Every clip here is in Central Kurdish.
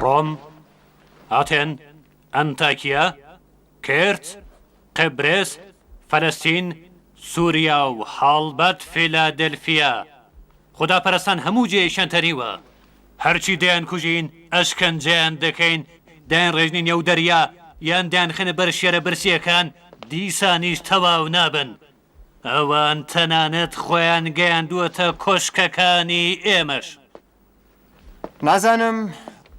ڕۆم، ئاتێن، ئەنتاکیە، کرت، قبرس، فەلەستین، سوریا و هەڵبەت فیلادلفیا. خوداپەرستان هەموو جێیەکیان تەنیوە. هەرچی دەیانکوژین، ئەشکەنجەیان دەکەین، دەیانڕێژنی نێو دەریا، یان دەیانخەینە بەر شێرە برسییەکان، دیسانیش تەواو نابن. ئەوان تەنانەت خۆیان گەیاندووەتە کۆشکەکانی ئێمەش. نازانم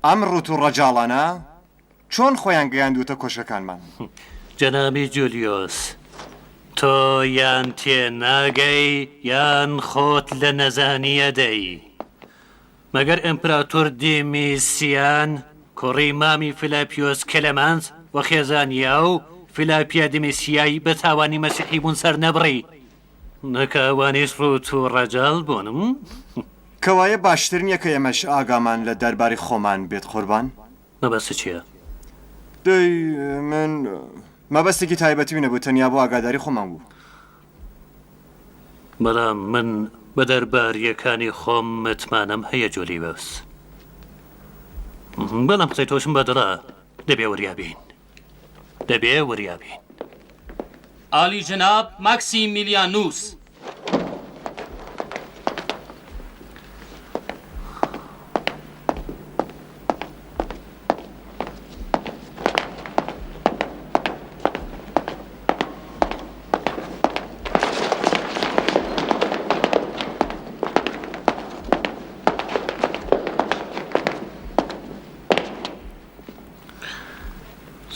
ئەم ڕووت و ڕەجاڵانە چۆن خۆیان گەیاندووەتە کۆشکەکانمان؟ جەنابی جولیۆس، تۆ یان تێناگەی یان خۆت لە نەزانی ئەدەی. مەگەر ئیمپراتۆر دیمیسیان کوڕی مامی فیلاپیۆس کلمانس و خێزانی ئەو فیلاپیا دیمیسیای بە تاوانی مەسیحی بوون سەرنەبڕی؟ نەک ئەوانیش ڕووت و ڕەجاڵ بوون؟ کەوایە باشتر نییە کە ئێمەش ئاگامان لە دەرباری خۆمان بێت قوربان؟ مەبەستت چییە؟ دەی من مەبەستێکی تایبەتیم نەبوو تەنیا بۆ ئاگاداری خۆمان بوو. بەڵام من بە دەربارییەکانی خۆم متمانەم هەیە جولیوس. بەڵام قسەی تۆشم بەدڵە دەبێ وریا بین. دەبێ وریا بین. عالی جەناب ماکسیمیلیانوس.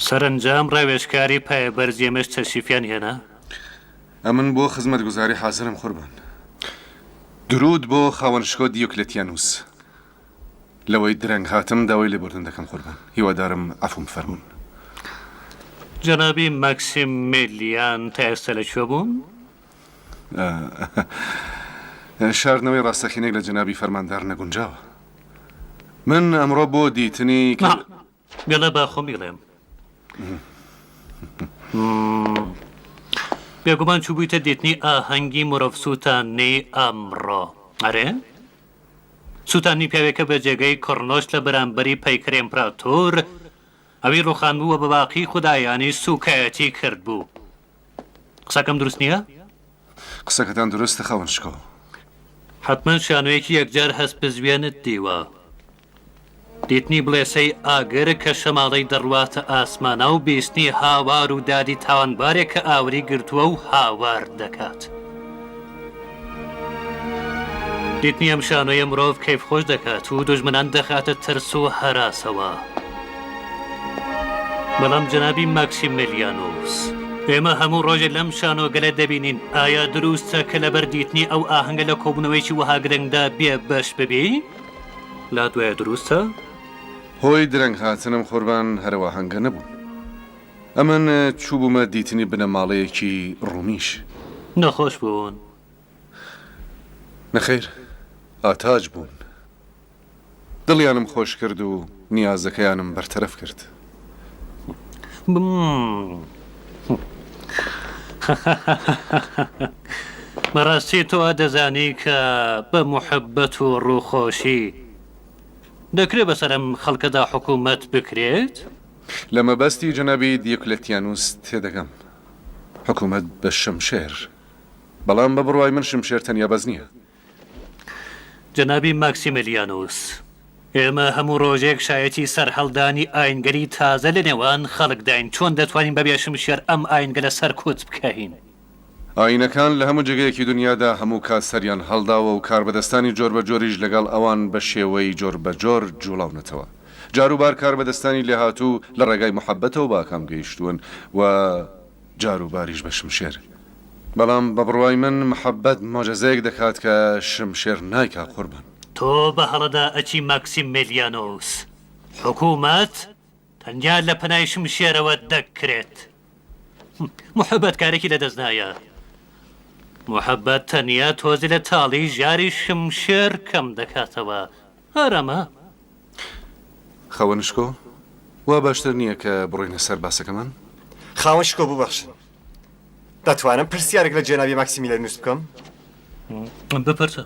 سەرەنجام ڕاوێژکاری پایەبەرزی ئێمەش تەشریفیان هێنا. ئەمن بۆ خزمەتگوزاری حازرم قوربان. دروود بۆ خاوەن شکۆ دیۆکلێتیانوس. لەوەی درەنگ هاتم داوای لێبوردن دەکەم قوربان. هیوادارم عەفوم بفەرموون. جەنابی ماکسیمیلیان تا ئێستا لە کوێ بوون؟ شاردنەوەی ڕاستەقینەیەک لە جەنابی فەرماندار نەگونجاوە. من ئەمڕۆ بۆ دیتنی. نا، بێڵە با خۆم بیڵێم. بێگومان چووبوویتە دیتنی ئاهەنگی مرۆڤسووتاندنی ئەمڕۆ، ئەرێ؟ سووتاندنی پیاوێکە بە جێگەی کڕنۆش لە بەرامبەری پەیکەری ئیمپراتۆر، ئەوی ڕووخاندبوو و بە باقی خودایانی سووکایەتی کردبوو. قسەکەم دروست نییە؟ قسەکەتان دروستە خاوەن شکۆ. حەتمەن شانۆیەکی یەکجار هەستبزوێنت دیوە. دیتنی بڵێسەی ئاگر کە شەماڵەی دەڕواتە ئاسمانا و بیستنی هاوار و دادی تاوانبارێک کە ئاوری گرتووە و هاوار دەکات. دیتنی ئەم شانۆیە مرۆڤ کەیفخۆش دەکات و دوژمنان دەخاتە ترس و هەراسەوە. بەڵام جەنابی ماکسیمیلیانوس، ئێمە هەموو ڕۆژێ لەم شانۆگەلە دەبینین، ئایا دروستە کە لەبەر دیتنی ئەو ئاهەنگە لە کۆبوونەوەیەکی وەها گرنگدا بێ بەش ببی؟ لات وایە دروستە؟ هۆی درەنگ هاتنم قوربان هەر ئەو ئاهەنگە نەبوو. ئەمن چووبوومە دیتنی بنەماڵەیەکی ڕوومیش. نەخۆش بوون؟ نەخەیر، ئاتاج بوون. دڵیانم خۆش کرد و نیازەکەیانم بەرتەرەف کرد. بەڕاستی تۆ دەزانی کە بە موحەبەت و ڕووخۆشی دەکرێ بەسەر ئەم خەڵکەدا حکوومەت بکرێت؟ لە مەبەستی جەنابی دیۆکلێتیانوس تێدەگەم. حکوومەت بە شمشێر. بەڵام بە بڕوای من شمشێر تەنیا بەس نییە. جەنابی ماکسیمیلیانوس، ئێمە هەموو ڕۆژێک شایەتی سەرهەڵدانی ئایینگەلی تازە لە نێوان خەڵکداین، چۆن دەتوانین بەبێ شمشێر ئەم ئایینگەلە سەرکوت بکەین؟ ئایینەکان لە هەموو جێگەیەکی دونیادا هەموو کات سەریان هەڵداوە و کاربەدەستانی جۆربەجۆریش لەگەڵ ئەوان بە شێوەی جۆربەجۆر جووڵاونەتەوە. جاروبار کاربەدەستانی لێهاتوو لە ڕێگای موحەببەتەوە بە ئاکام گەیشتوون و جاروباریش بە شمشێر. بەڵام بە بڕوای من محەبەت مۆجەزەیەک دەکات کە شمشێر نایکا قوربان. تۆ بە هەڵەدا ئەچی ماکسیمیلیانۆس. حکوومەت تەنیا لە پەنای شمشێرەوە دەکرێت. محەبەت کارێکی لە دەست نایە. محەبەت تەنیا تۆزێ لە تاڵی ژاری شمشێر کەم دەکاتەوە. هەر ئەمە. خاوەن شکۆ، وا باشتر نییە کە بڕۆینە سەر باسەکەمان؟ خاوەن شکۆ ببەخشن، دەتوانم پرسیارێک لە جەنابی ماکسیمیلیانوس بکەم؟ بپرسە.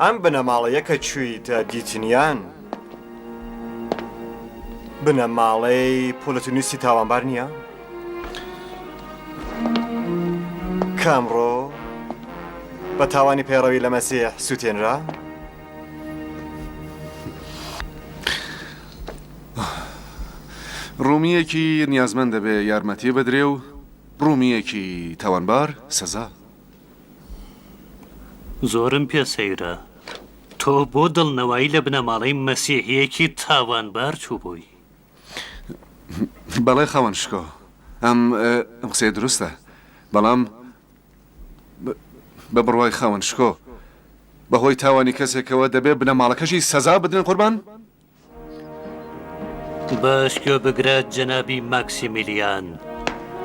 ئەم بنەماڵەیە کە چوویتە دیتنیان، بنەماڵەی پۆلۆتینوسی تاوانبار نییە؟ کە ئەمڕۆ بە تاوانی پەیڕەوی لە مەسیح سووتێنرا؟ ڕوومییەکی نیازمەند دەبێ یارمەتی بدرێ و ڕوومییەکی تاوانبار سزا. زۆرم پێ سەیرە تۆ بۆ دڵنەوایی لە بنەماڵەی مەسیحییەکی تاوانبار چووبووی. بەڵێ خاوەن شکۆ، ئەم قسەیە دروستە، بەڵام بە بڕوای خاوەن شکۆ، بە هۆی تاوانی کەسێکەوە دەبێ بنەماڵەکەشی سەزا بدرێن قوربان؟ باش گوێ بگرە جەنابی ماکسیمیلیان،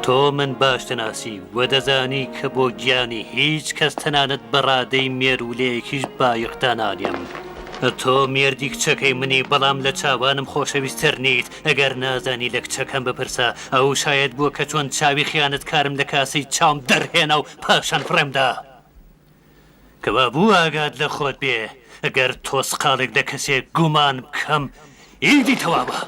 تۆ من باش دەناسی و دەزانی کە بۆ گیانی هیچ کەس تەنانەت بە ڕادەی مێروولەیەکیش بایەخ دانانێم. تۆ مێردی کچەکەی منی بەڵام لە چاوانم خۆشەویستتر نیت، ئەگەر نازانی لە کچەکەم بپرسە، ئەو شایەت بووە کە چۆن چاوی خیانەتکارم لە کاسەی چاوم دەرهێنا و پاشان فڕێم دا. کەوابوو ئاگات لە خۆت بێ، گەر تۆسقاڵێک لە کەسێک گومان بکەم ئیدی تەواوە.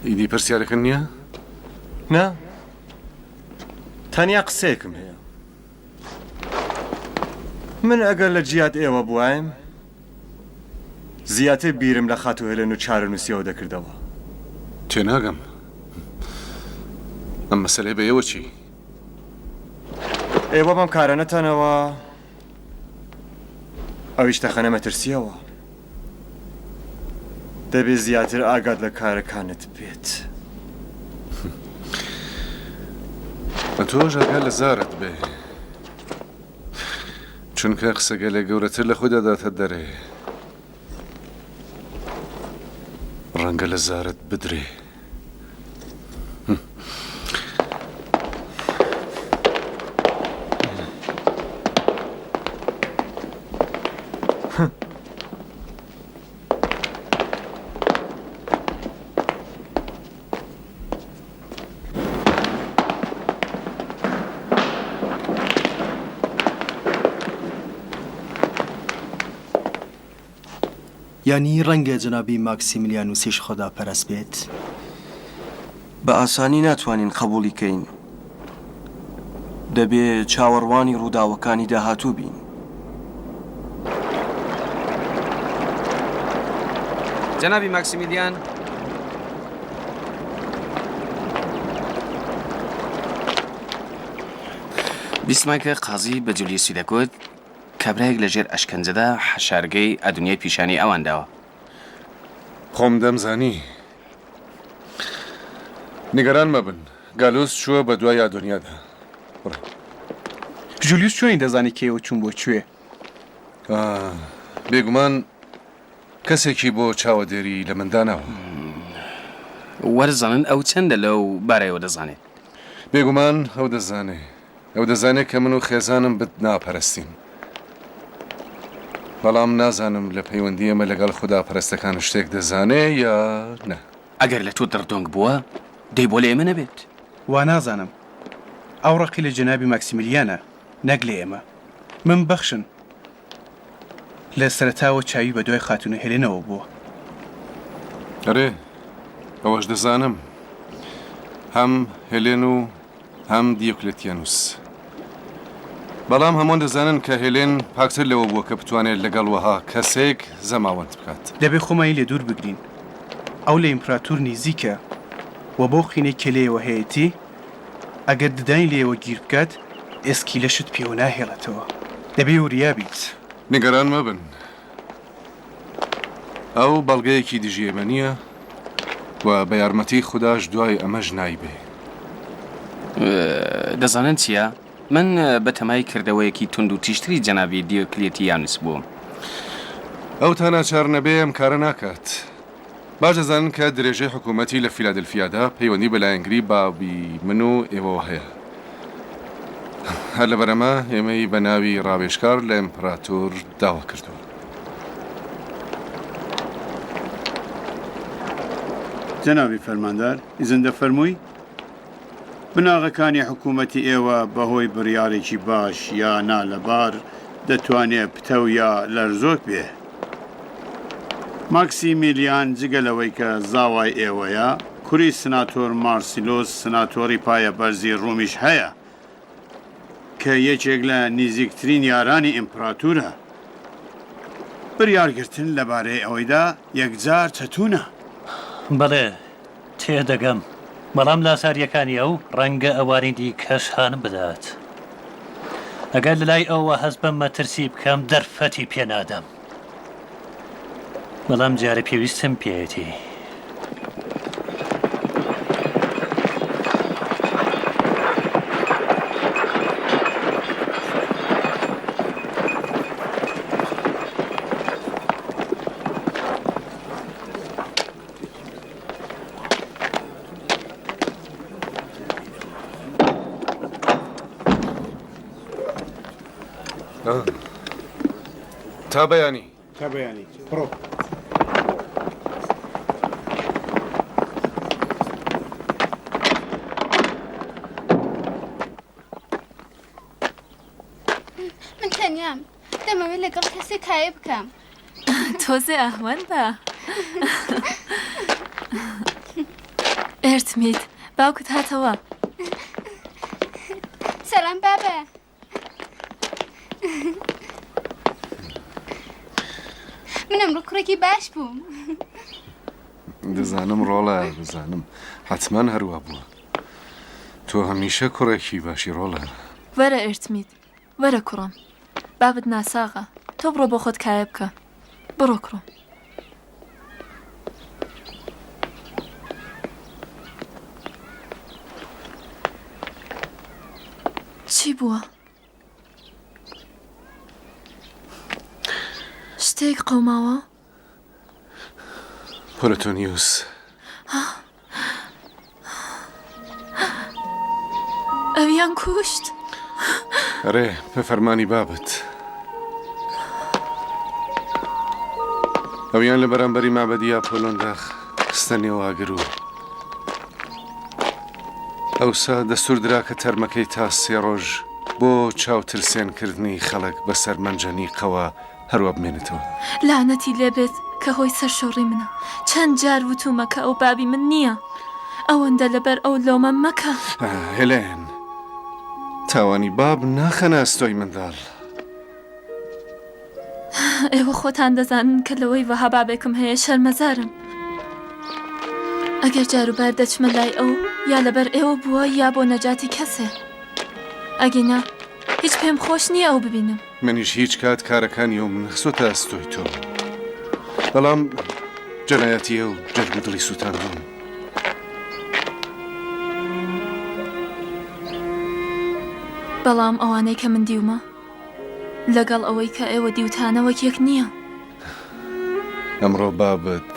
ئیدی پرسیارەکە نییە؟ نا، تەنیا قسەیەکم هەیە. من ئەگەر لە جیات ئێوە بوایم زیاتر بیرم لە خاتوو هێلێن و چارەنووسی ئەو دەکردەوە. تێناگەم. ئەم مەسەلەیە بە ئێوە چی؟ ئێوە بەم کارانەتانەوە ئەویش دەخەنە مەترسییەوە. دەبێ زیاتر ئاگات لە کارەکانت بێت. ئەتۆش ئاگات لە زارت بێ. چونکە قسەگەلێ گەورەتر لە خۆی دەداتە دەرێ. ڕەنگە لە زارت بدرێ. یانی ڕەنگە جەنابی ماکسیملیانوسیش خوداپەرست بێت؟ بە ئاسانی ناتوانین قەبووڵی کەین. دەبێ چاوەڕوانی ڕووداوەکانی داهاتوو بین. جەنابی ماکسیمیلیان. بیستمان کە قازی بە جولیوسی دەگوت کابرایەک لە ژێر ئەشکەنجەدا حەشارگەی ئەدونیای پیشانی ئەوان داوە. خۆم دەمزانی. نیگەران مەبن، گالوس چووە بە دوای ئادۆنیادا. بڕۆ. جولیوس چۆنی دەزانی کە ئێوە چوون بۆ کوێ؟ ئا، بێگومان کەسێکی بۆ چاوەدێری لە من داناوە. وەرزانن ئەو چەندە لەو بارەیەوە دەزانێت؟ بێگومان ئەو دەزانێ. ئەو دەزانێ کە من و خێزانم بت ناپەرستین. بەڵام نازانم لە پەیوەندی ئێمە لەگەڵ خوداپەرستەکان شتێک دەزانێ یا نا. ئەگەر لە تۆ دڕدۆنگ بووە، دەی بۆ لە ئێمە نەبێت؟ وا نازانم. ئەو ڕقی لە جەنابی ماکسیمیلیانە، نەک لە ئێمە. من بەخشن. لە سەرەتاوە چاوی بە دوای خاتوونە هێلێنەوە بووە. ئەرێ، ئەوەش دەزانم. هەم هێلێن و هەم دیۆکلێتیانوس. بەڵام هەمووان دەزانن کە هێلێن پاکتر لەوە بووە کە بتوانێت لەگەڵ وەها کەسێک زەماوەند بکات. دەبێ خۆمانی لێ دوور بگرین. ئەو لە ئیمپراتور نیزیکە و بەو قینەی کە لێیەوە هەیەتی، ئەگەر ددانی لێیەوە گیر بکات، ئێسکی لەشت پێوە ناهێڵێتەوە. دەبێ وریا بیت. نیگەران مەبن. ئەو بەڵگەیەکی دژی ئێمە نییە و بە یارمەتیی خوداش دوای ئەمەش نایبێ. دەزانن چییە؟ من بە تەمای کردەوەیەکی توند و تیژتری جەنابی دیۆکلیتیانوس بووم. ئەو تا ناچار نەبێ ئەم کارە ناکات. باش دەزانن کە درێژەی حکوومەتی لە فیلادلفیادا پەیوەندی بە لایەنگری بابی من و ئێوەوە هەیە. هەر لەبەر ئەمە ئێمەی بە ناوی ڕاوێژکار لە ئیمپراتۆر داوا کردووە. جەنابی فەرماندار، ئیزن دەفەرمووی؟ بناغەکانی حکوومەتی ئێوە بە هۆی بڕیارێکی باش یا نالەبار دەتوانێ پتەو یا لەرزۆک بێ. ماکسیمیلیان جگە لەوەی کە زاوای ئێوەیە، کوری سناتۆر مارسیلۆس سناتۆری پایەبەرزی ڕومیش هەیە کە یەکێک لە نیزیکترین یارانی ئیمپراتورە. بریارگرتن لەبارەی ئەویدا یەکجار چەتوونە. بەڵێ، تێدەگەم، بەڵام لاسارییەکانی ئەو ڕەنگە ئەوانی دیکەش هانم بدات. ئەگەر لەلای ئەوەوە هەست بە مەترسی بکەم دەرفەتی پێ نادەم. بەڵام جارێ پێویستم پێیەتی. تا بەیانی. تا بەیانی بڕۆ. من تەنیام دەمەوێت لەگەڵ کەسێک کایە بکەم. تۆزێ ئەهوەن بە. ئێرتمیت باوکت هاتەوە. سەلام بابە. من ئەمڕۆ کوڕێکی باش بووم. دەزانم ڕۆڵە دەزانم حەتمان هەروا بووە تۆ هەمیشە کوڕێکی باشی ڕۆڵە. وەرە ئێرتمیت وەرە کوڕم بابت ناساغە تۆ بڕۆ بۆ خۆت کایە بکە بڕۆ کوڕم. چی بووە؟ شتێک قەوماوە؟ پۆلۆتۆنیوس. ئەویان کوشت؟ ئەرێ، بە فەرمانی بابت. ئەویان لە بەرامبەری مابەدی ئاپۆلۆندا خستە نێو ئاگر و ئەوسا دەستوور درا کە تەرمەکەی تا سێ ڕۆژ بۆ چاوترسێنکردنی خەڵک بەسەر مەنجەنیقەوە هەروا بمێنێتەوە. لەعنەتی لێ بێت کە هۆی سەرشۆڕی منە. چەند جار وتوومە کە ئەو بابی من نییە. ئەوەندە لەبەر ئەو لۆمەم مەکە. هێلێن، تاوانی باب ناخەنە ئەستۆی منداڵ. ئێوە خۆتان دەزانن کە لەوەی وەها بابێکم هەیە شەرمەزارم. ئەگەر جاروبار دەچمە لای ئەو یا لەبەر ئێوە بووە یا بۆ نەجاتی کەسێ. ئەگینا هیچ پێم خۆش نییە ئەو ببینم. منیش هیچ کات کارەکانی ئەوم نەخستۆتە ئەستۆی تۆ. بەڵام جەنایەتی ئەو جەرگ و دڵی سووتاندووم. بەڵام ئەوانەی کە من دیومە لەگەڵ ئەوەی کە ئێوە دیوتانە وەک یەک نییە. ئەمڕۆ بابت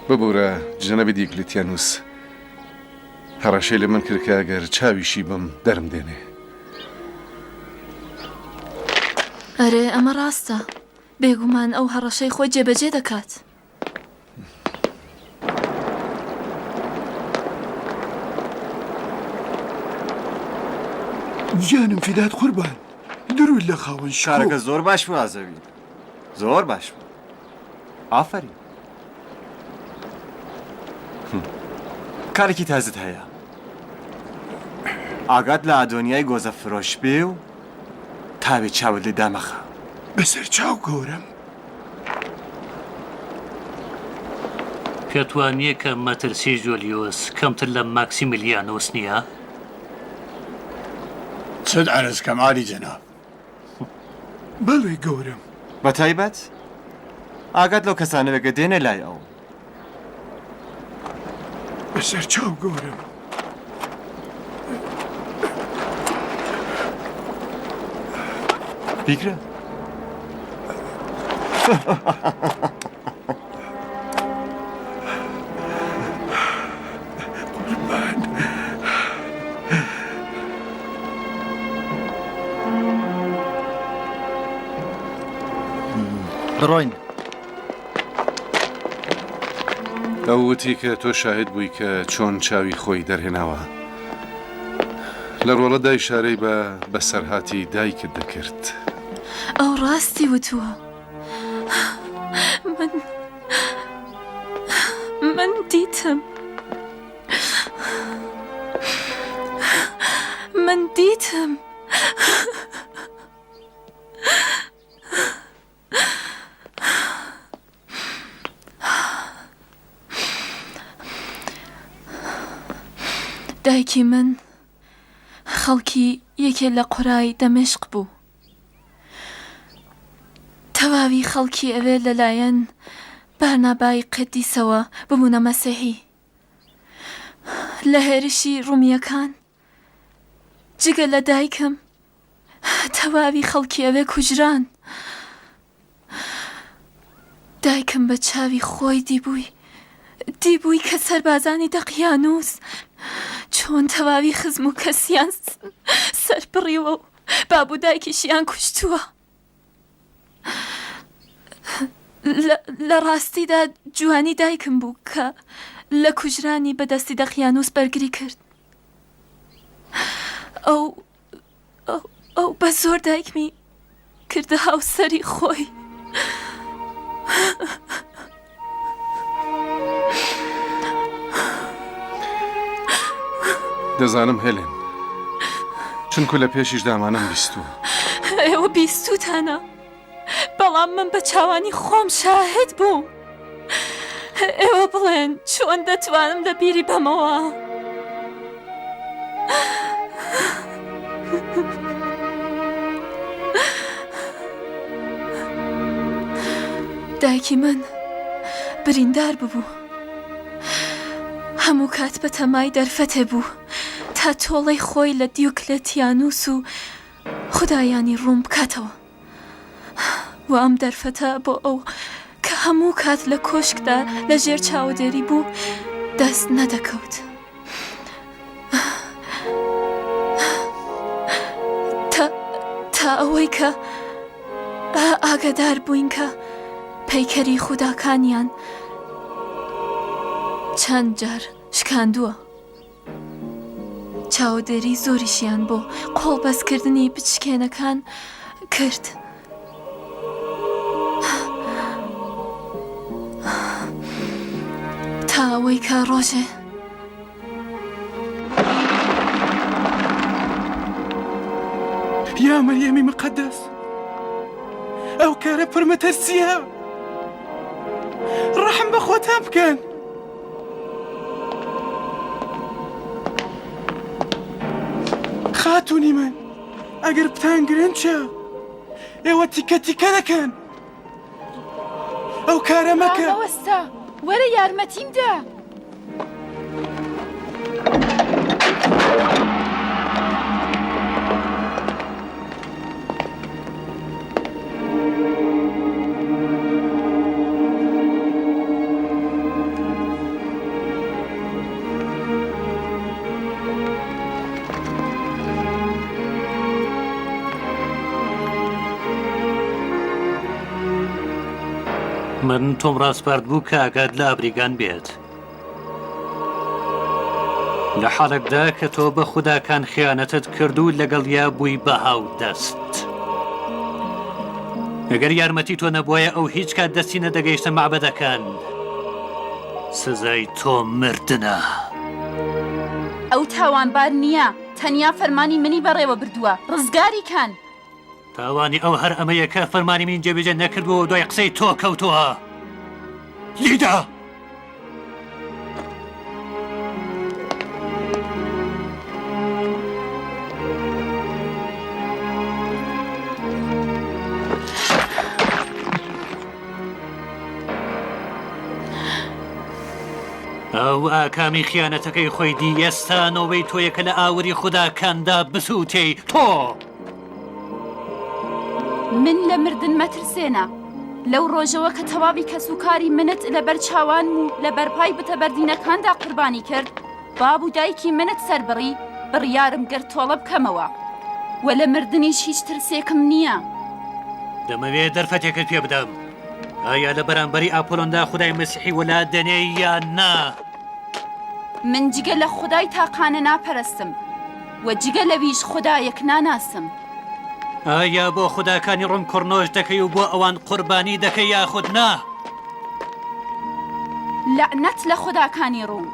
ببورە جەنابی دیوکلیتیانوس هەڕەشەی لە من کرد کە ئەگەر چاویشی بم دەرم دێنێ. ئەرێ ئەمە ڕاستە، بێگومان ئەو هەڕەشەی خۆی جێبەجێ دەکات. گیانم فیدات قوربان دروود لە خاوەن شکۆ. کارەکە زۆر باش بوو ئازەوی زۆر باش بوو ئافەرین کارێکی تازت هەیە ئاگات لە ئادۆنیای گۆزە فرۆش بێ و تاوێ چاوت لێ دامەخە. بەسەر چاو گەورەم. پێت وا نییە کە مەترسی جۆلیۆس کەمتر لە ماکسیمیلیانۆس نییە؟ چت عەرز کەم عالی جەناب؟ بەڵێ گەورەم. بە تایبەت ئاگات لەو کەسانە بێ کە دێنە لای ئەو. بەسەر چاو گەورەم. بیگرە. قوربان. بڕۆین. ئەو وتی کە تۆ شاهید بووی کە چۆن چاوی خۆی دەرهێناوە. لە ڕۆڵەدا ئیشارەی بە بەسەرهاتی دایکت دەکرد. ئەو ڕاستی وتووە. من من دیتم. من دیتم. دایکی من خەڵکی یەکێ لە قورای دەمشق بوو. تەواوی خەڵکی ئەوێ لەلایەن بارنابای قەدیسەوە ببوونە مەسیحی. لە هێرشی ڕومییەکان جگە لە دایکم تەواوی خەڵکی ئەوێ کوژران. دایکم بە چاوی خۆی دیبووی دیبووی کە سەربازانی دەقیانووس چۆن تەواوی خزم و کەسیان سەربڕیوە و باب و دایکیشیان کوشتووە. لە ڕاستیدا جوانی دایکم بوو کە لە کوژرانی بە دەستی دەقیانووس بەرگری کرد. ئەو ئەو بە زۆر دایکمی کردە هاوسەری خۆی. دەزانم هێلێن چونکو لە پێشیشدا ئەمانەم بیستووە. ئێوە بیستووتانە بەڵام من بە چاوانی خۆم شاهد بووم. ئێوە بڵێن چۆن دەتوانم لە بیری بەمەوە؟ دایکی من بریندار ببوو. هەموو کات بە تەمای دەرفەتێ بوو تا تۆڵەی خۆی لە دیوکلێتیانوس و خودایانی ڕووم بکاتەوە. و ئەم دەرفەتە بۆ ئەو کە هەموو کات لە کۆشکدا لە ژێر چاودێری بوو دەست نەدەکەوت. تا ئەوەی کە ئاگادار بووین کە پەیکەری خوداکانیان چەند جار شکاندووە. چاودێری زۆریشیان بۆ قۆڵبەستکردنی بچکێنەکان کرد. تا ئەوەی کە ڕۆژێ. یا مەریەمی مقەدەس ئەو کارە پڕ مەترسییە ڕەحم بە خۆتان بکەن. خاتونی من ئەگەر بتانگرن چ ئێوە تیکە تیکە دەکەن ئەو کارە مەکە ڕامەوەستە وەرە یارمەتیم دە. من تۆم ڕاسپارد بوو کە ئاگات لە ئابریگان بێت. لە حاڵێکدا کە تۆ بە خوداکان خیانەتت کرد و لەگەڵیا بووی بە هاودەست. ئەگەر یارمەتی تۆ نەبوایە ئەو هیچ کات دەستی نەدەگەیشتە مەعبەدەکان. سزای تۆ مردنە. ئەو تاوانبار نییە، تەنیا فەرمانی منی بەڕێوە بردووە، ڕزگاری کەن. تاوانی ئەو هەر ئەمەیە کە فەرمانی منی جێبەجێ نەکردووە و دوای قسەی تۆ کەوتووە. لیدا! ئەو ئاکامی خیانەتەکەی خۆی دی ئێستا نۆبەی تۆیە کە لە ئاوری خوداکاندا بسووتێی تۆ. من لە مردن مەترسێنە. لەو ڕۆژەوە کە تەواوی کەسوکاری منت لەبەر چاوانم و لە بەرپای بتە بەردینەکاندا قوربانی کرد، باب و دایکی منت سەربڕی، بڕیارم گرت تۆڵە بکەمەوە. وە لە مردنیش هیچ ترسێکم نییە. دەمەوێ دەرفەتێکت پێ بدەم. ئایا لە بەرامبەری ئاپۆلۆندا خودای مەسیحی وەلا دەنێی یان نا؟ من جگە لە خودای تاقانە ناپەرستم و جگە لەویش خودایەک ناناسم. ئایا بۆ خوداکانی ڕۆم کڕنۆش دەکەی و بۆ ئەوان قوربانی دەکەی یاخود نا؟ لەعنەت لە خوداکانی ڕوم،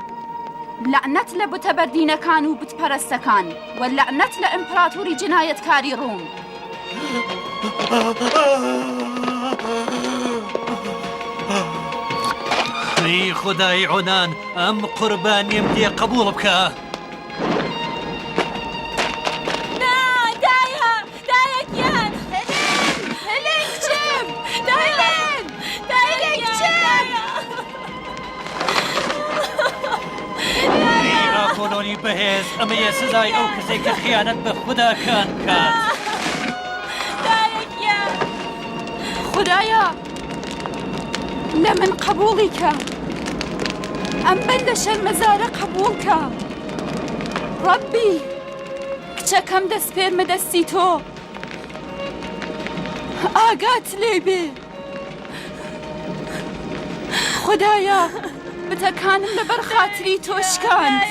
لەعنەت لە بتە بەردینەکان و بتپەرستەکان و لەعنەت لە ئیمپراتوری جینایەتکاری ڕوم. ئەی خودای عۆنان، ئەم قوربانیەم لێ قبوڵ بکە. نا، دایە، دایە گیان. هێلین، هێلین کچم، هێلین، هێلین کچم. ئەی ئاپۆلۆنی بەهێز، ئەمەیە سزای ئەو کەسەی کە خیانەت بە خوداکان بکات. دایە گیان. خودایا لە من قەبووڵی کە. ئەم بەندە شەرمەزارە قەبووڵ کە. ڕەبی کچەکەم دەسپێرمە دەستی تۆ. ئاگات لێ بێ. خودایا بتەکانم لەبەر خاتری تۆ شکاند.